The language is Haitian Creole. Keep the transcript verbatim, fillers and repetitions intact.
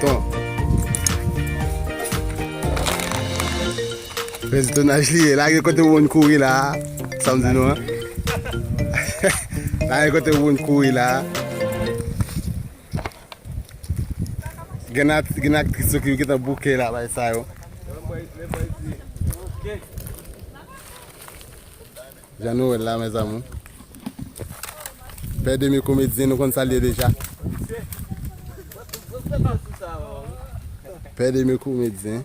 Bon. Fè ti tonaj li ye. Lage kote w konn kouri la. Sa m di nou an. Lage kote w konn kouri la. Gen at- gen aktris yo ki gentan bouke la bay sa yo. Jan nou wè l la, mezanmi. Pè de mi komedyen, nou konn sa l ye deja. Pè de mi komedyen.